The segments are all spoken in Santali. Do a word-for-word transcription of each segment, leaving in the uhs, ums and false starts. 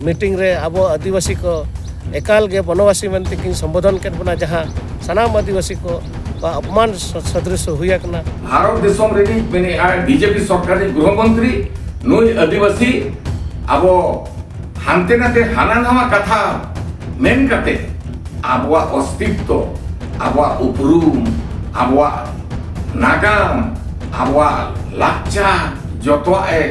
ᱢᱤᱴᱤᱝ ᱨᱮ ᱟᱵᱚ ᱟᱹᱫᱤᱵᱟᱹᱥᱤ ᱠᱚ ᱮᱠᱟᱞ ᱜᱮ ᱵᱚᱱᱚᱵᱟᱥᱤ ᱢᱮᱱᱛᱮ ᱠᱤᱱ ᱥᱚᱢᱵᱳᱫᱷᱚᱱ ᱠᱮᱫ ᱵᱚᱱᱟ, ᱡᱟᱦᱟᱸ ᱥᱟᱱᱟᱢ ᱟᱹᱫᱤᱵᱟᱹᱥᱤ ᱠᱚ ᱟᱯᱚᱢᱟᱱ ᱥᱚᱫᱨᱤᱥ ᱦᱩᱭ ᱟᱠᱟᱱᱟ᱾ ᱵᱷᱟᱨᱚᱛ ᱫᱤᱥᱚᱢ ᱨᱤᱱᱤᱡ ᱢᱮᱱᱮᱫᱼᱟᱭ ᱵᱤᱡᱮᱯᱤ ᱥᱚᱨᱠᱟᱨ ᱨᱤᱱᱤᱡ ᱜᱨᱚᱦᱚ ᱢᱚᱱᱛᱨᱤ ᱱᱩᱭ ᱟᱹᱫᱤᱵᱟᱹᱥᱤ ᱟᱵᱚ ᱦᱟᱱᱛᱮ ᱱᱟᱛᱮ ᱦᱟᱱᱟ ᱱᱟᱣᱟ ᱠᱟᱛᱷᱟ ᱢᱮᱱ ᱠᱟᱛᱮ ᱟᱵᱚᱣᱟᱜ ᱚᱥᱛᱤᱛᱛᱚ, ᱟᱵᱚᱣᱟᱜ ᱩᱯᱨᱩᱢ, ᱟᱵᱚᱣᱟᱜ ᱱᱟᱜᱟᱢ, ᱟᱵᱚᱣᱟᱜ ᱞᱟᱠᱪᱟᱨ ᱡᱚᱛᱚᱣᱟᱜ ᱮ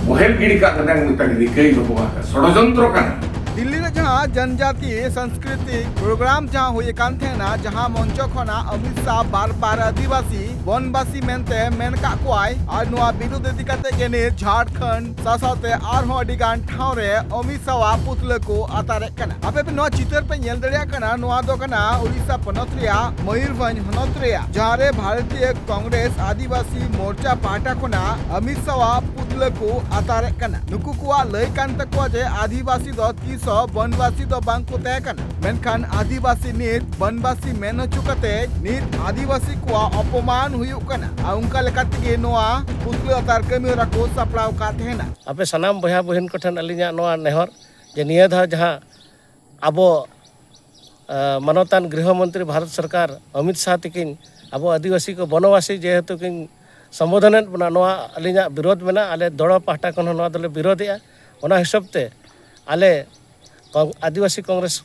ᱵᱚᱦᱮᱞ ᱜᱤᱰᱤ ᱠᱟᱜ ᱨᱮᱱᱟᱜ ᱢᱤᱫᱴᱟᱝ ᱨᱤᱠᱟᱹᱭ ᱫᱚᱦᱚ ᱟᱠᱟᱫ ᱥᱚᱲᱚᱡᱚᱱᱛᱨᱚ ᱠᱟᱱᱟ᱾ ᱫᱤᱞᱞᱤ ᱨᱮ ᱡᱟᱦᱟᱸ ᱡᱚᱱᱡᱟᱛᱤ ᱥᱟᱝᱥᱠᱨᱤᱛᱤᱠ ᱯᱨᱳᱜᱨᱟᱢ ᱡᱟᱦᱟᱸ ᱦᱩᱭ ᱟᱠᱟᱱ ᱛᱟᱦᱮᱱᱟ, ᱡᱟᱦᱟᱸ ᱢᱚᱧᱪᱚ ᱠᱷᱚᱱᱟᱜ ᱚᱢᱤᱛ ᱥᱟᱦ ᱵᱟᱨ ᱵᱟᱨ ᱟᱹᱫᱤᱵᱟᱹᱥᱤ ᱵᱚᱱᱵᱟᱥᱤ ᱢᱮᱱᱛᱮ ᱢᱮᱱ ᱠᱟᱜ ᱠᱚᱣᱟᱭ, ᱟᱨ ᱱᱚᱣᱟ ᱵᱤᱨᱩᱫᱷ ᱤᱫᱤ ᱠᱟᱛᱮ ᱜᱮ ᱱᱤᱛ ᱡᱷᱟᱲᱠᱷᱚᱸᱰ ᱥᱟᱶ ᱥᱟᱶᱛᱮ ᱟᱨᱦᱚᱸ ᱟᱹᱰᱤ ᱜᱟᱱ ᱴᱷᱟᱶ ᱨᱮ ᱚᱢᱤᱛ ᱥᱟᱦ ᱟᱜ ᱯᱩᱛᱞᱟᱹ ᱠᱚ ᱟᱛᱟᱨᱮᱫ ᱠᱟᱱᱟ᱾ ᱟᱯᱮ ᱯᱮ ᱱᱚᱣᱟ ᱪᱤᱛᱟᱹᱨ ᱯᱮ ᱧᱮᱞ ᱫᱟᱲᱮᱭᱟᱜ ᱠᱟᱱᱟ, ᱱᱚᱣᱟ ᱫᱚ ᱠᱟᱱᱟ ᱩᱲᱤᱥᱥᱟ ᱯᱚᱱᱚᱛ ᱨᱮᱭᱟᱜ ᱢᱚᱭᱩᱨᱵᱷᱚᱸᱡᱽ ᱦᱚᱱᱚᱛ ᱨᱮᱭᱟᱜ, ᱡᱟᱦᱟᱸ ᱨᱮ ᱵᱷᱟᱨᱚᱛᱤᱭᱚ ᱠᱚᱝᱜᱨᱮᱥ ᱟᱹᱫᱤᱵᱟᱹᱥᱤ ᱢᱳᱨᱪᱟ ᱯᱟᱦᱴᱟ ᱠᱷᱚᱱᱟᱜ ᱚᱢᱤᱛ ᱥᱟᱦ ᱟᱜ ᱯᱩᱛᱞᱟᱹ ᱠᱚ ᱟᱛᱟᱨᱮᱫ ᱠᱟᱱᱟ᱾ ᱱᱩᱠᱩ ᱠᱚᱣᱟᱜ ᱞᱟᱹᱭ ᱠᱟᱱ ᱛᱟᱠᱚᱣᱟ ᱡᱮ ᱟᱹᱫᱤᱵᱟᱹᱥᱤ ᱫᱚ ᱛᱤᱥ ᱦᱚᱸ ᱵᱚᱱᱵᱟᱥᱤ ᱫᱚ ᱵᱟᱝ ᱠᱚ ᱛᱟᱦᱮᱸ ᱠᱟᱱᱟ, ᱢᱮᱱᱠᱷᱟᱱ ᱟᱹᱫᱤᱵᱟᱹᱥᱤ ᱱᱤᱛ ᱵᱚᱱᱵᱟᱥᱤ ᱢᱮᱱ ᱦᱚᱪᱚ ᱠᱟᱛᱮ ᱱᱤᱛ ᱟᱹᱫᱤᱵᱟᱹᱥᱤ ᱠᱚᱣᱟᱜ ᱚᱯᱚᱢᱟᱱ ᱦᱩᱭᱩᱜ ᱠᱟᱱᱟ᱾ ᱟᱨ ᱚᱱᱠᱟ ᱞᱮᱠᱟ ᱛᱮᱜᱮ ᱱᱚᱣᱟ ᱯᱩᱛᱞᱟᱹ ᱟᱛᱟᱨ ᱠᱟᱹᱢᱤ ᱦᱚᱨᱟ ᱠᱚ ᱥᱟᱯᱲᱟᱣ ᱟᱠᱟᱫ ᱛᱟᱦᱮᱱᱟ᱾ ᱟᱯᱮ ᱥᱟᱱᱟᱢ ᱵᱚᱭᱦᱟ ᱵᱚᱦᱤᱱ ᱠᱚᱴᱷᱮᱱ ᱟᱹᱞᱤᱧᱟᱜ ᱱᱚᱣᱟ ᱱᱮᱦᱚᱨ ᱡᱮ ᱱᱤᱭᱟᱹ ᱫᱷᱟᱣ ᱡᱟᱦᱟᱸ ᱟᱵᱚ, ᱟ, ᱢᱟᱱᱚᱛᱟᱱ ᱜᱨᱤᱦᱚ ᱢᱚᱱᱛᱨᱤ ᱵᱷᱟᱨᱚᱛ ᱥᱚᱨᱠᱟᱨ ᱚᱢᱤᱛ ᱥᱟᱦ ᱛᱤᱠᱤᱱ ᱟᱵᱚ ᱟᱹᱫᱤᱵᱟᱹᱥᱤ ᱠᱚ ᱵᱚᱱᱚᱵᱟᱥᱤ ᱡᱮᱦᱮᱛᱩ ᱠᱤᱱ ᱥᱚᱢᱵᱳᱫᱷᱚᱱᱮᱫ ᱵᱚᱱᱟ, ᱱᱚᱣᱟ ᱟᱹᱞᱤᱧᱟᱜ ᱵᱤᱨᱳᱫᱷ ᱢᱮᱱᱟᱜᱼᱟ᱾ ᱟᱞᱮ ᱫᱚᱲᱚ ᱯᱟᱦᱴᱟ ᱠᱷᱚᱱ ᱦᱚᱸ ᱱᱚᱣᱟ ᱫᱚᱞᱮ ᱵᱤᱨᱳᱫᱷᱮᱜᱼᱟ᱾ ᱚᱱᱟ ᱦᱤᱥᱟᱹᱵ ᱛᱮ ᱟᱞᱮ ᱠᱚᱝ-, ᱟᱹᱫᱤᱵᱟᱹᱥᱤ ᱠᱚᱝᱜᱨᱮᱥ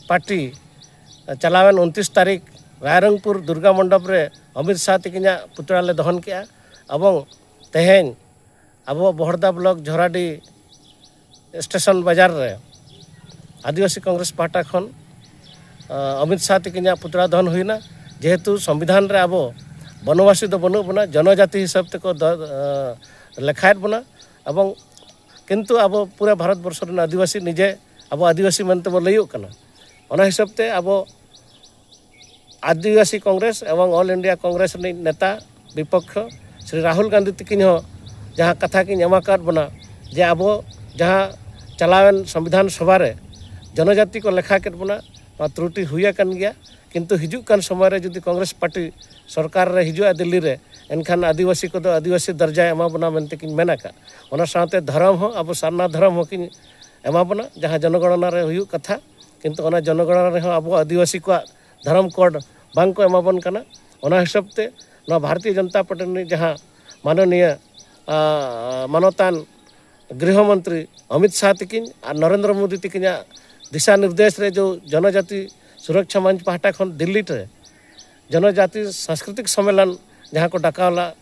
ᱯᱟᱨᱴᱤ ᱪᱟᱞᱟᱣᱮᱱ ᱩᱱᱛᱨᱤᱥ ᱛᱟᱹᱨᱤᱠᱷ ᱨᱟᱭᱨᱚᱝᱯᱩᱨ ᱫᱩᱨᱜᱟ ᱢᱚᱱᱰᱚᱯ ᱨᱮ ᱚᱢᱤᱛ ᱥᱟᱦ ᱛᱤᱠᱤᱱᱟᱜ ᱯᱩᱛᱲᱟ ᱞᱮ ᱫᱚᱦᱚᱱ ᱠᱮᱜᱼᱟ᱾ ᱮᱵᱚᱝ ᱛᱮᱦᱮᱧ ᱟᱵᱚ ᱵᱚᱦᱚᱲᱫᱟ ᱵᱞᱚᱠ ᱡᱷᱚᱨᱟᱰᱤ ᱥᱴᱮᱥᱚᱱ ᱵᱟᱡᱟᱨ ᱨᱮ ᱟᱹᱫᱤᱵᱟᱹᱥᱤ ᱠᱚᱝᱜᱨᱮᱥ ᱯᱟᱦᱴᱟ ᱠᱷᱚᱱ, ᱟ, ᱚᱢᱤᱛ ᱥᱟᱦ ᱛᱤᱠᱤᱱᱟᱜ ᱯᱩᱛᱲᱟ ᱫᱚᱦᱚᱱ ᱦᱩᱭᱱᱟ᱾ ᱡᱮᱦᱮᱛᱩ ᱥᱚᱝᱵᱤᱫᱷᱟᱱ ᱨᱮ ᱟᱵᱚ ᱵᱚᱱᱚᱵᱟᱥᱤ ᱫᱚ ᱵᱟᱹᱱᱩᱜ ᱵᱚᱱᱟ, ᱡᱚᱱᱚᱡᱟᱛᱤ ᱦᱤᱥᱟᱹᱵ ᱛᱮᱠᱚ ᱫᱚ, ᱟ, ᱞᱮᱠᱷᱟᱭᱮᱫ ᱵᱚᱱᱟ᱾ ᱮᱵᱚᱝ ᱠᱤᱱᱛᱩ ᱟᱵᱚ ᱯᱩᱨᱟᱹ ᱵᱷᱟᱨᱚᱛ ᱵᱚᱨᱥᱚ ᱨᱮᱱ ᱟᱹᱫᱤᱵᱟᱹᱥᱤ ᱱᱤᱡᱮ ᱟᱵᱚ ᱟᱹᱫᱤᱵᱟᱹᱥᱤ ᱢᱮᱱᱛᱮ ᱵᱚ ᱞᱟᱹᱭᱚᱜ ᱠᱟᱱᱟ᱾ ᱚᱱᱟ ᱦᱤᱥᱟᱹᱵ ᱛᱮ ᱟᱵᱚ ᱟᱹᱫᱤᱵᱟᱹᱥᱤ ᱠᱚᱝᱜᱨᱮᱥ ᱮᱵᱚᱝ ᱚᱞ ᱤᱱᱰᱤᱭᱟ ᱠᱚᱝᱜᱨᱮᱥ ᱨᱤᱱᱤᱡ ᱱᱮᱛᱟ ᱵᱤᱯᱚᱠᱠᱷᱚ ᱥᱨᱤ ᱨᱟᱦᱩᱞ ᱜᱟᱱᱫᱷᱤ ᱛᱤᱠᱤᱱ ᱦᱚᱸ ᱡᱟᱦᱟᱸ ᱠᱟᱛᱷᱟ ᱠᱤᱱ ᱮᱢ ᱟᱠᱟᱫ ᱵᱚᱱᱟ ᱡᱮ ᱟᱵᱚ ᱡᱟᱦᱟᱸ ᱪᱟᱞᱟᱣᱮᱱ ᱥᱚᱝᱵᱤᱫᱷᱟᱱ ᱥᱚᱵᱷᱟ ᱨᱮ ᱡᱚᱱᱚᱡᱟᱛᱤ ᱠᱚ ᱞᱮᱠᱷᱟ ᱠᱮᱫ ᱵᱚᱱᱟ, ᱱᱚᱣᱟ ᱛᱨᱩᱴᱤ ᱦᱩᱭ ᱟᱠᱟᱱ ᱜᱮᱭᱟ᱾ ᱠᱤᱱᱛᱩ ᱦᱤᱡᱩᱜ ᱠᱟᱱ ᱥᱚᱢᱚᱭ ᱨᱮ ᱡᱩᱫᱤ ᱠᱚᱝᱜᱨᱮᱥ ᱯᱟᱨᱴᱤ ᱥᱚᱨᱠᱟᱨ ᱨᱮ ᱦᱤᱡᱩᱜᱼᱟ ᱫᱤᱞᱞᱤ ᱨᱮ, ᱮᱱᱠᱷᱟᱱ ᱟᱹᱫᱤᱵᱟᱹᱥᱤ ᱠᱚᱫᱚ ᱟᱹᱫᱤᱵᱟᱹᱥᱤ ᱫᱚᱨᱡᱟᱭ ᱮᱢᱟ ᱵᱚᱱᱟ ᱢᱮᱱᱛᱮ ᱠᱤᱱ ᱢᱮᱱ ᱟᱠᱟᱫ᱾ ᱚᱱᱟ ᱥᱟᱶᱛᱮ ᱫᱷᱚᱨᱚᱢ ᱦᱚᱸ, ᱟᱵᱚ ᱥᱟᱨᱱᱟ ᱫᱷᱚᱨᱚᱢ ᱦᱚᱸᱠᱤᱱ ᱮᱢᱟ ᱵᱚᱱᱟ, ᱡᱟᱦᱟᱸ ᱡᱚᱱᱚᱜᱚᱬᱚᱱᱟ ᱨᱮ ᱦᱩᱭᱩᱜ ᱠᱟᱛᱷᱟ, ᱠᱤᱱᱛᱩ ᱚᱱᱟ ᱡᱚᱱᱚᱜᱚᱬᱚᱱᱟ ᱨᱮᱦᱚᱸ ᱟᱵᱚ ᱟᱹᱫᱤᱵᱟᱹᱥᱤ ᱠᱚᱣᱟᱜ ᱫᱷᱚᱨᱚᱢ ᱠᱳᱰ ᱵᱟᱝ ᱠᱚ ᱮᱢᱟ ᱵᱚᱱ ᱠᱟᱱᱟ᱾ ᱚᱱᱟ ᱦᱤᱥᱟᱹᱵ ᱛᱮ ᱱᱚᱣᱟ ᱵᱷᱟᱨᱚᱛᱤᱭᱚ ᱡᱚᱱᱚᱛᱟ ᱯᱟᱨᱴᱤ ᱨᱤᱱᱤᱡ ᱡᱟᱦᱟᱸ ᱢᱟᱱᱚᱱᱤᱭᱟᱹ, ᱟ, ᱢᱟᱱᱚᱛᱟᱱ ᱜᱨᱤᱦᱚ ᱢᱚᱱᱛᱨᱤ ᱚᱢᱤᱛ ᱥᱟᱦ ᱛᱤᱠᱤᱱ ᱟᱨ ᱱᱚᱨᱮᱱᱫᱨᱚ ᱢᱳᱫᱤ ᱛᱤᱠᱤᱱᱟᱜ ᱫᱤᱥᱟ ᱱᱤᱨᱫᱮᱥ ᱨᱮ ᱡᱚ ᱡᱚᱱᱚᱡᱟᱛᱤ ᱥᱩᱨᱚᱠᱪᱷᱟ ᱢᱚᱧᱪ ᱯᱟᱦᱴᱟ ᱠᱷᱚᱱ ᱫᱤᱞᱞᱤ ᱨᱮ ᱡᱚᱱᱚᱡᱟᱛᱤ ᱥᱟᱝᱥᱠᱨᱤᱛᱤᱠ ᱥᱚᱢᱢᱮᱞᱚᱱ ᱡᱟᱦᱟᱸ ᱠᱚ ᱰᱟᱠᱟᱣ ᱞᱟ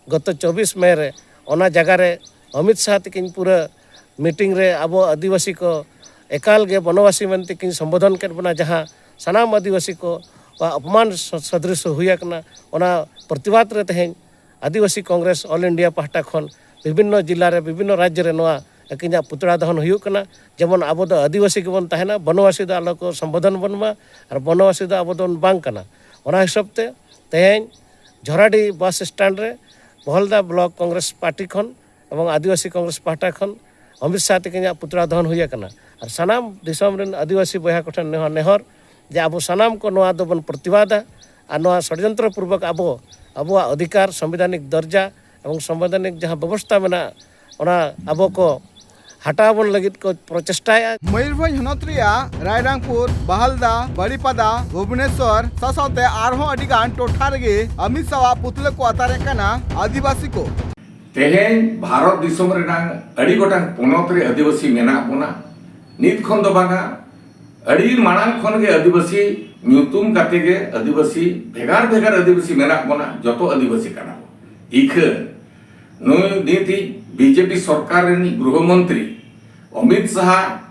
ᱜᱚᱛᱚ ᱪᱚᱵᱵᱤᱥ ᱢᱮ ᱨᱮ, ᱚᱱᱟ ᱡᱟᱭᱜᱟ ᱨᱮ ᱚᱢᱤᱛ ᱥᱟᱦ ᱛᱤᱠᱤᱱ ᱯᱩᱨᱟᱹ ᱢᱤᱴᱤᱝ ᱨᱮ ᱟᱵᱚ ᱟᱹᱫᱤᱵᱟᱹᱥᱤ ᱠᱚ ᱮᱠᱟᱞ ᱜᱮ ᱵᱚᱱᱚᱵᱟᱥᱤ ᱢᱮᱱᱛᱮ ᱠᱤᱱ ᱥᱚᱢᱵᱳᱫᱷᱚᱱ ᱠᱮᱫ ᱵᱚᱱᱟ, ᱡᱟᱦᱟᱸ ᱥᱟᱱᱟᱢ ᱟᱹᱫᱤᱵᱟᱹᱥᱤ ᱠᱚ ᱟᱜ ᱚᱯᱚᱢᱟᱱ ᱥᱚ-, ᱥᱚᱫᱨᱤᱥ ᱦᱩᱭ ᱟᱠᱟᱱᱟ᱾ ᱚᱱᱟ ᱯᱨᱚᱛᱤᱵᱟᱫ ᱨᱮ ᱛᱮᱦᱮᱧ ᱟᱹᱫᱤᱵᱟᱹᱥᱤ ᱠᱚᱝᱜᱨᱮᱥ ᱚᱞ ᱤᱱᱰᱤᱭᱟ ᱯᱟᱦᱴᱟ ᱠᱷᱚᱱ ᱵᱤᱵᱷᱤᱱᱱᱚ ᱡᱤᱞᱟ ᱨᱮ, ᱵᱤᱵᱷᱤᱱᱱᱚ ᱨᱟᱡᱽᱡᱚ ᱨᱮ ᱱᱚᱣᱟ ᱟᱹᱠᱤᱱᱟᱜ ᱯᱩᱛᱲᱟ ᱫᱚᱦᱚᱱ ᱦᱩᱭᱩᱜ ᱠᱟᱱᱟ᱾ ᱡᱮᱢᱚᱱ ᱟᱵᱚ ᱫᱚ ᱟᱹᱫᱤᱵᱟᱹᱥᱤ ᱜᱮᱵᱚᱱ ᱛᱟᱦᱮᱱᱟ, ᱵᱚᱱᱚᱵᱟᱥᱤ ᱫᱚ ᱟᱞᱚ ᱠᱚ ᱥᱚᱢᱵᱳᱫᱷᱚᱱ ᱵᱚᱱ ᱢᱟ, ᱟᱨ ᱵᱚᱱᱚᱵᱟᱥᱤ ᱫᱚ ᱟᱵᱚ ᱫᱚᱵᱚᱱ ᱵᱟᱝ ᱠᱟᱱᱟ᱾ ᱚᱱᱟ ᱦᱤᱥᱟᱹᱵ ᱛᱮ ᱛᱮᱦᱮᱧ ᱡᱷᱚᱨᱟᱰᱤ ᱵᱟᱥ ᱥᱴᱮᱱᱰ ᱨᱮ ᱵᱚᱦᱚᱞᱫᱟ ᱵᱞᱚᱠ ᱠᱚᱝᱜᱨᱮᱥ ᱯᱟᱨᱴᱤ ᱠᱷᱚᱱ ᱮᱵᱚᱝ ᱟᱹᱫᱤᱵᱟᱹᱥᱤ ᱠᱚᱝᱜᱨᱮᱥ ᱯᱟᱦᱴᱟ ᱠᱷᱚᱱ ᱚᱢᱤᱛ ᱥᱟᱦ ᱛᱤᱠᱤᱱᱟᱜ ᱯᱩᱛᱲᱟ ᱫᱚᱦᱚᱱ ᱦᱩᱭ ᱟᱠᱟᱱᱟ᱾ ᱟᱨ ᱥᱟᱱᱟᱢ ᱫᱤᱥᱚᱢ ᱨᱮᱱ ᱟᱹᱫᱤᱵᱟᱹᱥᱤ ᱵᱚᱭᱦᱟ ᱠᱚᱴᱷᱮᱱ ᱱᱮᱦᱚᱨ, ᱱᱮᱦᱚᱨ ᱡᱮ ᱟᱵᱚ ᱥᱟᱱᱟᱢ ᱠᱚ ᱱᱚᱣᱟ ᱫᱚᱵᱚᱱ ᱯᱨᱚᱛᱤᱵᱟᱫᱟ ᱟᱨ ᱱᱚᱣᱟ ᱥᱚᱲᱭᱚᱱᱛᱨᱚ ᱯᱩᱨᱵᱚᱠ ᱟᱵᱚ ᱟᱵᱚᱣᱟᱜ ᱚᱫᱷᱤᱠᱟᱨ, ᱥᱚᱝᱵᱤᱫᱷᱟᱱᱤᱠ ᱫᱚᱨᱡᱟ ᱮᱵᱚᱝ ᱥᱚᱝᱵᱤᱫᱷᱟᱱᱤᱠ ᱡᱟᱦᱟᱸ ᱵᱮᱵᱚᱥᱛᱷᱟ ᱢᱮᱱᱟᱜᱼᱟ, ᱚᱱᱟ ᱟᱵᱚ ᱠᱚ ᱦᱟᱴᱟᱣ ᱵᱚᱱ ᱞᱟᱹᱜᱤᱫ ᱠᱚ ᱯᱨᱚᱪᱮᱥᱴᱟᱭᱟ᱾ ᱢᱚᱭᱩᱨᱵᱷᱚᱸᱡᱽ ᱦᱚᱱᱚᱛ ᱨᱮᱭᱟᱜ ᱨᱟᱭᱨᱟᱝᱯᱩᱨ, ᱵᱟᱦᱟᱞᱫᱟ, ᱵᱟᱲᱤᱯᱟᱫᱟ, ᱵᱷᱩᱵᱽᱱᱮᱥᱚᱨ ᱥᱟᱶ ᱥᱟᱶᱛᱮ ᱟᱨᱦᱚᱸ ᱟᱹᱰᱤ ᱜᱟᱱ ᱴᱚᱴᱷᱟ ᱨᱮᱜᱮ ᱚᱢᱤᱛ ᱥᱟᱦᱟᱣᱟᱜ ᱯᱩᱛᱞᱟᱹ ᱠᱚ ᱟᱛᱟᱨᱮᱫ ᱠᱟᱱᱟ ᱟᱹᱫᱤᱵᱟᱹᱥᱤ ᱠᱚ᱾ ᱛᱮᱦᱮᱧ ᱵᱷᱟᱨᱚᱛ ᱫᱤᱥᱚᱢ ᱨᱮᱱᱟᱜ ᱟᱹᱰᱤ ᱜᱚᱴᱟᱝ ᱯᱚᱱᱚᱛ ᱨᱮ ᱟᱹᱫᱤᱵᱟᱹᱥᱤ ᱢᱮᱱᱟᱜ ᱵᱚᱱᱟ᱾ ᱱᱤᱛ ᱠᱷᱚᱱ ᱫᱚ ᱵᱟᱝᱟ, ᱟᱹᱰᱤ ᱢᱟᱲᱟᱝ ᱠᱷᱚᱱ ᱜᱮ ᱟᱹᱫᱤᱵᱟᱹᱥᱤ ᱧᱩᱛᱩᱢ ᱠᱟᱛᱮ ᱜᱮ ᱟᱹᱫᱤᱵᱟᱹᱥᱤ, ᱵᱷᱮᱜᱟᱨ ᱵᱷᱮᱜᱟᱨ ᱟᱹᱫᱤᱵᱟᱹᱥᱤ ᱢᱮᱱᱟᱜ ᱵᱚᱱᱟ, ᱡᱚᱛᱚ ᱟᱹᱫᱤᱵᱟᱹᱥᱤ ᱠᱟᱱᱟ ᱵᱚᱱ᱾ ᱤᱠᱷᱟᱹᱱ ᱱᱩᱭ ᱱᱤᱛᱤᱡ ᱵᱤᱡᱮᱯᱤ ᱥᱚᱨᱠᱟᱨ ᱨᱤᱱᱤᱡ ᱜᱨᱚᱦᱚ ᱢᱚᱱᱛᱨᱤ ᱚᱢᱤᱛ ᱥᱟᱦᱟ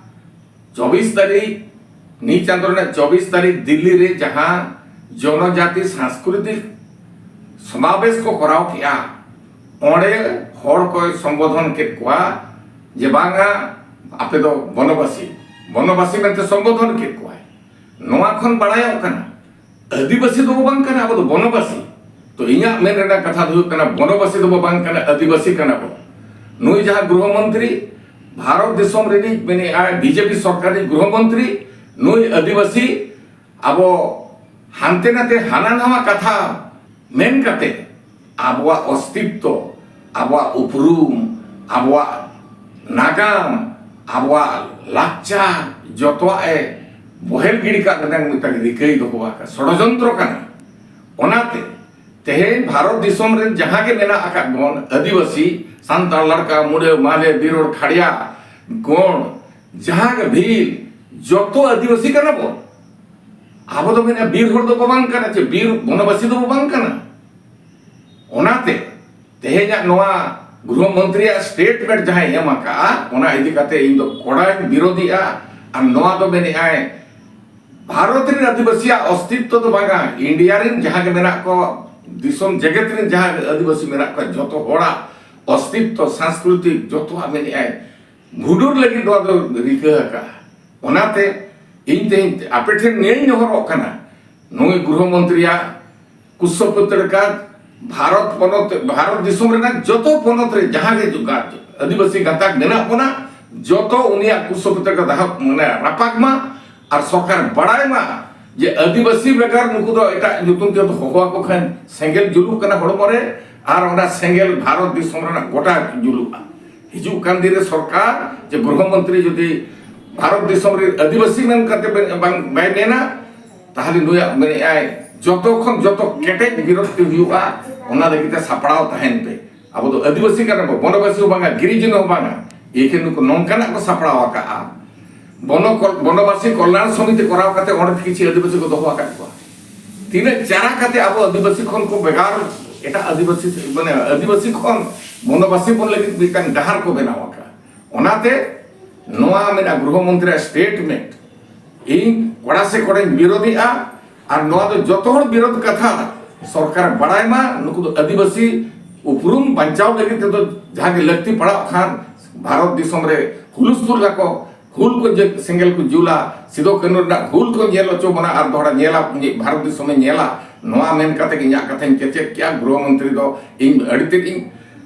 ᱪᱚᱵᱵᱤᱥ ᱛᱟᱹᱨᱤᱠᱷ, ᱱᱤᱭᱟᱹ ᱪᱟᱸᱫᱳ ᱨᱮᱱᱟᱜ ᱪᱚᱵᱵᱤᱥ ᱛᱟᱹᱨᱤᱠᱷ ᱫᱤᱞᱞᱤ ᱨᱮ ᱡᱟᱦᱟᱸ ᱡᱚᱱᱚᱡᱟᱛᱤ ᱥᱟᱝᱥᱠᱨᱤᱛᱤᱠ ᱥᱚᱢᱟᱵᱮᱥ ᱠᱚ ᱠᱚᱨᱟᱣ ᱠᱮᱜᱼᱟ, ᱚᱸᱰᱮ ᱦᱚᱲ ᱠᱚᱭ ᱥᱚᱢᱵᱳᱫᱷᱚᱱ ᱠᱮᱫ ᱠᱚᱣᱟ ᱡᱮ, "ᱵᱟᱝᱟ, ᱟᱯᱮ ᱫᱚ ᱵᱚᱱᱚᱵᱟᱥᱤ, ᱵᱚᱱᱚᱵᱟᱥᱤ" ᱢᱮᱱᱛᱮ ᱥᱚᱢᱵᱳᱫᱷᱚᱱ ᱠᱮᱫ ᱠᱚᱣᱟᱭ᱾ ᱱᱚᱣᱟ ᱠᱷᱚᱱ ᱵᱟᱲᱟᱭᱚᱜ ᱠᱟᱱᱟ, ᱟᱹᱫᱤᱵᱟᱹᱥᱤ ᱫᱚᱵᱚ ᱵᱟᱝ ᱠᱟᱱᱟ, ᱟᱵᱚ ᱫᱚ ᱵᱚᱱᱚᱵᱟᱥᱤ᱾ ᱛᱚ, ᱤᱧᱟᱹᱜ ᱢᱮᱱ ᱨᱮᱱᱟᱜ ᱠᱟᱛᱷᱟ ᱫᱚ ᱦᱩᱭᱩᱜ ᱠᱟᱱᱟ, ᱵᱚᱱᱚᱵᱟᱥᱤ ᱫᱚᱵᱚ ᱵᱟᱝ ᱠᱟᱱᱟ, ᱟᱹᱫᱤᱵᱟᱹᱥᱤ ᱠᱟᱱᱟ ᱵᱚ᱾ ᱱᱩᱭ ᱡᱟᱦᱟᱸ ᱜᱨᱚᱦᱚ ᱢᱚᱱᱛᱨᱤ, ᱵᱷᱟᱨᱚᱛ ᱫᱤᱥᱚᱢ ᱨᱤᱱᱤᱡ ᱢᱮᱱᱮᱜᱼᱟᱭ, ᱵᱤᱡᱮᱯᱤ ᱥᱚᱨᱠᱟᱨ ᱨᱤᱱᱤᱡ ᱜᱨᱚᱦᱚ ᱢᱚᱱᱛᱨᱤ, ᱱᱩᱭ ᱟᱹᱫᱤᱵᱟᱹᱥᱤ ᱟᱵᱚ ᱦᱟᱱᱛᱮ ᱱᱟᱛᱮ ᱦᱟᱱᱟ ᱱᱟᱣᱟ ᱠᱟᱛᱷᱟ ᱢᱮᱱ ᱠᱟᱛᱮ ᱟᱵᱚᱣᱟᱜ ᱚᱥᱛᱤᱛᱛᱚ, ᱟᱵᱚᱣᱟᱜ ᱩᱯᱨᱩᱢ, ᱟᱵᱚᱣᱟᱜ ᱱᱟᱜᱟᱢ, ᱟᱵᱚᱣᱟᱜ ᱞᱟᱠᱪᱟᱨ ᱡᱚᱛᱚᱣᱟᱜ ᱮ ᱵᱚᱦᱮᱞ ᱜᱤᱰᱤ ᱠᱟᱜ ᱨᱮᱱᱟᱜ ᱢᱤᱫᱴᱟᱝ ᱨᱤᱠᱟᱹᱭ ᱫᱚᱦᱚ ᱟᱠᱟᱫ, ᱥᱚᱲᱚᱡᱚᱱᱛᱨᱚ ᱠᱟᱱᱟ᱾ ᱚᱱᱟᱛᱮ ᱛᱮᱦᱮᱧ ᱵᱷᱟᱨᱚᱛ ᱫᱤᱥᱚᱢ ᱨᱮᱱ ᱡᱟᱦᱟᱸ ᱜᱮ ᱢᱮᱱᱟᱜ ᱟᱠᱟᱫ ᱵᱚᱱ, ᱟᱹᱫᱤᱵᱟᱹᱥᱤ, ᱥᱟᱱᱛᱟᱲ, ᱞᱟᱲᱠᱟ, ᱢᱩᱰᱟᱹ, ᱢᱟᱞᱮ, ᱵᱤᱨᱚᱲ, ᱠᱷᱟᱲᱭᱟ, ᱜᱚᱸᱰ, ᱡᱟᱦᱟᱸ ᱜᱮ ᱵᱷᱤᱞ, ᱡᱚᱛᱚ ᱟᱹᱫᱤᱵᱟᱹᱥᱤ ᱠᱟᱱᱟ ᱵᱚᱱ᱾ ᱟᱵᱚ ᱫᱚ ᱢᱮᱱᱟ ᱵᱤᱨ ᱦᱚᱲ ᱫᱚᱵᱚ ᱵᱟᱝ ᱠᱟᱱᱟ, ᱪᱮ ᱵᱤᱨ ᱵᱚᱱᱚᱵᱟᱥᱤ ᱫᱚᱵᱚ ᱵᱟᱝ ᱠᱟᱱᱟ᱾ ᱚᱱᱟᱛᱮ ᱛᱮᱦᱮᱧᱟᱜ ᱱᱚᱣᱟ ᱜᱨᱚᱦᱚ ᱢᱚᱱᱛᱨᱤᱭᱟᱜ ᱥᱴᱮᱴᱢᱮᱱᱴ ᱡᱟᱦᱟᱸᱭ ᱮᱢ ᱟᱠᱟᱜᱼᱟ, ᱚᱱᱟ ᱤᱫᱤ ᱠᱟᱛᱮ ᱤᱧ ᱫᱚ ᱠᱚᱲᱟᱧ ᱵᱤᱨᱳᱫᱷᱤᱜᱼᱟ᱾ ᱟᱨ ᱱᱚᱣᱟ ᱫᱚ ᱢᱮᱱᱮᱫᱼᱟᱭ, ᱵᱷᱟᱨᱚᱛ ᱨᱮᱱ ᱟᱹᱫᱤᱵᱟᱹᱥᱤᱭᱟᱜ ᱚᱥᱛᱤᱛᱛᱚ ᱫᱚ ᱵᱟᱝᱟ, ᱤᱱᱰᱤᱭᱟ ᱨᱮᱱ ᱡᱟᱦᱟᱸ ᱜᱮ ᱢᱮᱱᱟᱜ ᱠᱚ, ᱫᱤᱥᱚᱢ ᱡᱮᱜᱮᱛ ᱨᱮᱱ ᱡᱟᱦᱟᱸ ᱜᱮ ᱟᱹᱫᱤᱵᱟᱹᱥᱤ ᱢᱮᱱᱟᱜ ᱠᱚᱣᱟ, ᱡᱚᱛᱚ ᱦᱚᱲᱟᱜ ᱚᱥᱛᱤᱛᱛᱚ, ᱥᱟᱝᱥᱠᱨᱤᱛᱤᱠ, ᱡᱚᱛᱚᱣᱟᱜ ᱢᱮᱱᱮᱫᱼᱟᱭ ᱵᱷᱩᱰᱩᱨ ᱞᱟᱹᱜᱤᱫ ᱱᱚᱣᱟ ᱫᱚ ᱨᱤᱠᱟᱹ ᱟᱠᱟᱜᱼᱟ᱾ ᱚᱱᱟᱛᱮ ᱤᱧ ᱛᱮᱦᱮᱧ ᱟᱯᱮ ᱴᱷᱮᱱ ᱱᱤᱭᱟᱹᱧ ᱱᱮᱦᱚᱨᱚᱜ ᱠᱟᱱᱟ, ᱱᱩᱭ ᱜᱨᱚᱦᱚ ᱢᱚᱱᱛᱨᱤᱭᱟᱜ ᱠᱩᱥᱥᱚ ᱯᱩᱛᱲᱠᱟ ᱵᱷᱟᱨᱚᱛ ᱯᱚᱱᱚᱛ, ᱵᱷᱟᱨᱚᱛ ᱫᱤᱥᱚᱢ ᱨᱮᱱᱟᱜ ᱡᱚᱛᱚ ᱯᱚᱱᱚᱛ ᱨᱮ ᱡᱟᱦᱟᱸ ᱜᱮ ᱡᱩᱜᱟ-, ᱟᱹᱫᱤᱵᱟᱹᱥᱤ ᱜᱟᱛᱟᱠ ᱢᱮᱱᱟᱜ ᱵᱚᱱᱟ, ᱡᱚᱛᱚ ᱩᱱᱤᱭᱟᱜ ᱠᱩᱥᱥᱚ ᱯᱩᱛᱲᱠᱟ ᱫᱟᱦᱟ ᱢᱟᱱᱮ ᱨᱟᱯᱟᱜ ᱢᱟ᱾ ᱟᱨ ᱥᱚᱨᱠᱟᱨ ᱵᱟᱲᱟᱭ ᱢᱟ ᱡᱮ ᱟᱹᱫᱤᱵᱟᱹᱥᱤ ᱵᱮᱜᱟᱨ ᱱᱩᱠᱩ ᱫᱚ ᱮᱴᱟᱜ ᱧᱩᱛᱩᱢ ᱛᱮ ᱦᱚᱦᱚ ᱟᱠᱚ ᱠᱷᱟᱱ ᱥᱮᱸᱜᱮᱞ ᱡᱩᱞᱩᱜ ᱠᱟᱱᱟ ᱦᱚᱲᱢᱚ ᱨᱮ, ᱟᱨ ᱚᱱᱟ ᱥᱮᱸᱜᱮᱞ ᱵᱷᱟᱨᱚᱛ ᱫᱤᱥᱚᱢ ᱨᱮᱱᱟᱜ ᱜᱚᱴᱟ ᱡᱩᱞᱩᱜᱼᱟ᱾ ᱦᱤᱡᱩᱜ ᱠᱟᱱ ᱫᱤᱱ ᱨᱮ ᱥᱚᱨᱠᱟᱨ ᱡᱮ ᱜᱨᱚᱦᱚ ᱢᱚᱱᱛᱨᱤ ᱡᱩᱫᱤ ᱵᱷᱟᱨᱚᱛ ᱫᱤᱥᱚᱢ ᱨᱮ ᱟᱹᱫᱤᱵᱟᱹᱥᱤ ᱢᱮᱱ ᱠᱟᱛᱮ ᱵᱮ-, ᱵᱟᱝ, ᱵᱟᱭ ᱢᱮᱱᱟ, ᱛᱟᱦᱚᱞᱮ ᱱᱩᱭᱟᱜ ᱢᱮᱱᱮᱫᱼᱟᱭ ᱡᱚᱛᱚ ᱠᱷᱚᱱ ᱡᱚᱛᱚ ᱠᱮᱴᱮᱡ ᱵᱤᱨᱳᱫᱷ ᱛᱮ ᱦᱩᱭᱩᱜᱼᱟ᱾ ᱚᱱᱟ ᱞᱟᱹᱜᱤᱫ ᱛᱮ ᱥᱟᱯᱲᱟᱣ ᱛᱟᱦᱮᱱ ᱯᱮ᱾ ᱟᱵᱚ ᱫᱚ ᱟᱹᱫᱤᱵᱟᱹᱥᱤ ᱠᱟᱱᱟ ᱵᱚ, ᱵᱚᱱᱚᱵᱟᱥᱤ ᱦᱚᱸ ᱵᱟᱝᱟ, ᱜᱤᱨᱤᱡᱚᱱ ᱦᱚᱸ ᱵᱟᱝᱟ᱾ ᱮᱠᱷᱮᱱ ᱱᱩᱠᱩ ᱱᱚᱝᱠᱟᱱᱟᱜ ᱠᱚ ᱥᱟᱯᱲᱟᱣ ᱟᱠᱟᱜᱼᱟ᱾ ᱵᱚᱱᱚ ᱠᱚ-, ᱵᱚᱱᱚᱵᱟᱥᱤ ᱠᱚᱞᱭᱟᱱ ᱥᱚᱢᱤᱛᱤ ᱠᱚᱨᱟᱣ ᱠᱟᱛᱮ ᱚᱸᱰᱮ ᱠᱤᱪᱷᱩ ᱟᱹᱫᱤᱵᱟᱹᱥᱤ ᱠᱚ ᱫᱚᱦᱚ ᱟᱠᱟᱫ ᱠᱚᱣᱟ᱾ ᱛᱤᱱᱟᱹᱜ ᱪᱟᱨᱟ ᱠᱟᱛᱮ ᱟᱵᱚ ᱟᱹᱫᱤᱵᱟᱹᱥᱤ ᱠᱷᱚᱱ ᱠᱚ ᱵᱷᱮᱜᱟᱨ, ᱮᱴᱟᱜ ᱟᱹᱫᱤᱵᱟᱹᱥᱤ, ᱢᱟᱱᱮ ᱟᱹᱫᱤᱵᱟᱹᱥᱤ ᱠᱷᱚᱱ ᱵᱚᱱᱚᱵᱟᱥᱤ ᱵᱚᱱ ᱞᱟᱹᱜᱤᱫ ᱢᱤᱫᱴᱟᱝ ᱰᱟᱦᱟᱨ ᱠᱚ ᱵᱮᱱᱟᱣ ᱟᱠᱟᱫᱼᱟ᱾ ᱚᱱᱟᱛᱮ ᱱᱚᱣᱟ ᱢᱮᱱᱟᱜᱼᱟ ᱜᱨᱚᱦᱚ ᱢᱚᱱᱛᱨᱤᱭᱟᱜ ᱥᱴᱮᱴᱢᱮᱱᱴ, ᱤᱧ ᱠᱚᱲᱟ ᱥᱮ ᱠᱚᱲᱟᱧ ᱵᱤᱨᱳᱫᱷᱤᱜᱼᱟ᱾ ᱟᱨ ᱱᱚᱣᱟ ᱫᱚ ᱡᱚᱛᱚ ᱦᱚᱲ ᱵᱤᱨᱳᱫᱷ ᱠᱟᱛᱷᱟ ᱥᱚᱨᱠᱟᱨ ᱵᱟᱲᱟᱭ ᱢᱟ᱾ ᱱᱩᱠᱩ ᱫᱚ ᱟᱹᱫᱤᱵᱟᱹᱥᱤ ᱩᱯᱨᱩᱢ ᱵᱟᱧᱪᱟᱣ ᱞᱟᱹᱜᱤᱫ ᱛᱮᱫᱚ ᱡᱟᱦᱟᱸ ᱜᱮ ᱞᱟᱹᱠᱛᱤ ᱯᱟᱲᱟᱜ ᱠᱷᱟᱱ ᱵᱷᱟᱨᱚᱛ ᱫᱤᱥᱚᱢ ᱨᱮ ᱦᱩᱞᱩᱥ ᱛᱩᱞ ᱟᱠᱚ, ᱦᱩᱞ ᱠᱚ ᱡᱮ ᱥᱮᱸᱜᱮᱞ ᱠᱚ ᱡᱩᱞᱟ, ᱥᱤᱫᱩ ᱠᱟᱹᱱᱦᱩ ᱨᱮᱱᱟᱜ ᱦᱩᱞ ᱠᱚ ᱧᱮᱞ ᱦᱚᱪᱚ ᱵᱚᱱᱟ ᱟᱨ ᱫᱚᱦᱲᱟ ᱧᱮᱞᱟ, ᱵᱷᱟᱨᱚᱛ ᱫᱤᱥᱚᱢᱮ ᱧᱮᱞᱟ᱾ ᱱᱚᱣᱟ ᱢᱮᱱ ᱠᱟᱛᱮ ᱜᱮ ᱤᱧᱟᱹᱜ ᱠᱟᱛᱷᱟᱧ ᱠᱮᱪᱮᱫ ᱠᱮᱜᱼᱟ᱾ ᱜᱨᱚᱦᱚ ᱢᱚᱱᱛᱨᱤ ᱫᱚ ᱤᱧ ᱟᱹᱰᱤ ᱛᱮᱫ ᱤᱧ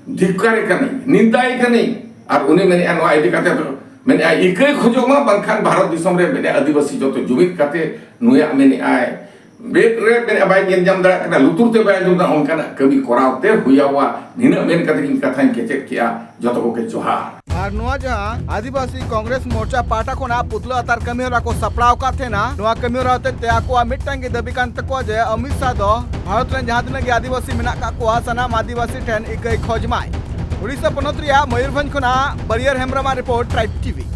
ᱫᱷᱤᱠᱠᱟᱨᱮ ᱠᱟᱹᱱᱟᱹᱧ, ᱱᱤᱱᱫᱟᱭᱮ ᱠᱟᱹᱱᱟᱹᱧ᱾ ᱟᱨ ᱩᱱᱤ ᱢᱮᱱᱮᱫᱼᱟ ᱱᱚᱣᱟ ᱤᱫᱤ ᱠᱟᱛᱮ ᱫᱚ ᱢᱮᱱᱮᱫᱼᱟ ᱤᱠᱟᱹᱭ ᱠᱷᱚᱡᱚᱜ ᱢᱟ, ᱵᱟᱝᱠᱷᱟᱱ ᱵᱷᱟᱨᱚᱛ ᱫᱤᱥᱚᱢ ᱨᱮ ᱢᱮᱱᱮᱫᱼᱟ ᱟᱹᱫᱤᱵᱟᱹᱥᱤ ᱡᱚᱛᱚ ᱡᱩᱢᱤᱫ ᱠᱟᱛᱮ ᱱᱩᱭᱟᱜ ᱢᱮᱱᱮᱫᱼᱟᱭ ᱢᱮᱫ ᱨᱮ ᱢᱮᱫ ᱵᱟᱭ ᱧᱮᱞ ᱧᱟᱢ ᱫᱟᱲᱮᱭᱟᱜ ᱠᱟᱱᱟ, ᱞᱩᱛᱩᱨ ᱛᱮ ᱵᱟᱭ ᱟᱸᱡᱚᱢ ᱫᱟ, ᱚᱱᱠᱟᱱᱟᱜ ᱠᱟᱹᱢᱤ ᱠᱚᱨᱟᱣ ᱛᱮ ᱦᱩᱭᱟᱣᱟ᱾ ᱱᱤᱱᱟᱹᱜ ᱢᱮᱱ ᱠᱟᱛᱮ ᱤᱧ ᱠᱟᱛᱷᱟᱧ ᱠᱮᱪᱮᱫ ᱠᱮᱜᱼᱟ᱾ ᱡᱚᱛᱚ ᱠᱚᱜᱮ ᱡᱚᱦᱟᱨ᱾ ᱟᱨ ᱱᱚᱣᱟ ᱡᱟᱦᱟᱸ ᱟᱹᱫᱤᱵᱟᱹᱥᱤ ᱠᱚᱝᱜᱨᱮᱥ ᱢᱳᱨᱪᱟ ᱯᱟᱦᱴᱟ ᱠᱷᱚᱱᱟᱜ ᱯᱩᱛᱞᱟᱹ ᱟᱛᱟᱨ ᱠᱟᱹᱢᱤ ᱦᱚᱨᱟ ᱠᱚ ᱥᱟᱯᱲᱟᱣ ᱟᱠᱟᱫ ᱛᱟᱦᱮᱱᱟ, ᱱᱚᱣᱟ ᱠᱟᱹᱢᱤ ᱦᱚᱨᱟ ᱦᱚᱛᱮᱡ ᱛᱮ ᱟᱠᱚᱣᱟᱜ ᱢᱤᱫᱴᱟᱝ ᱜᱮ ᱫᱟᱹᱵᱤ ᱠᱟᱱ ᱛᱟᱠᱚᱣᱟ ᱡᱮ ᱚᱢᱤᱛ ᱥᱟᱦ ᱫᱚ ᱵᱷᱟᱨᱚᱛ ᱨᱮᱱ ᱡᱟᱦᱟᱸ ᱛᱤᱱᱟᱹᱜ ᱜᱮ ᱟᱹᱫᱤᱵᱟᱹᱥᱤ ᱢᱮᱱᱟᱜ ᱠᱟᱜ ᱠᱚᱣᱟ, ᱥᱟᱱᱟᱢ ᱟᱹᱫᱤᱵᱟᱹᱥᱤ ᱴᱷᱮᱱ ᱤᱠᱟᱹᱭ ᱠᱷᱚᱡᱽ ᱢᱟᱭ᱾ ᱩᱲᱤᱥᱥᱟ ᱯᱚᱱᱚᱛ ᱨᱮᱭᱟᱜ ᱢᱚᱭᱩᱨᱵᱷᱚᱸᱡᱽ ᱠᱷᱚᱱᱟᱜ ᱵᱟᱹᱨᱭᱟᱹᱨ ᱦᱮᱢᱵᱨᱚᱢᱟᱜ ᱨᱤᱯᱳᱨᱴ, ᱴᱨᱟᱭᱤᱵᱽ ᱴᱤᱵᱷᱤ᱾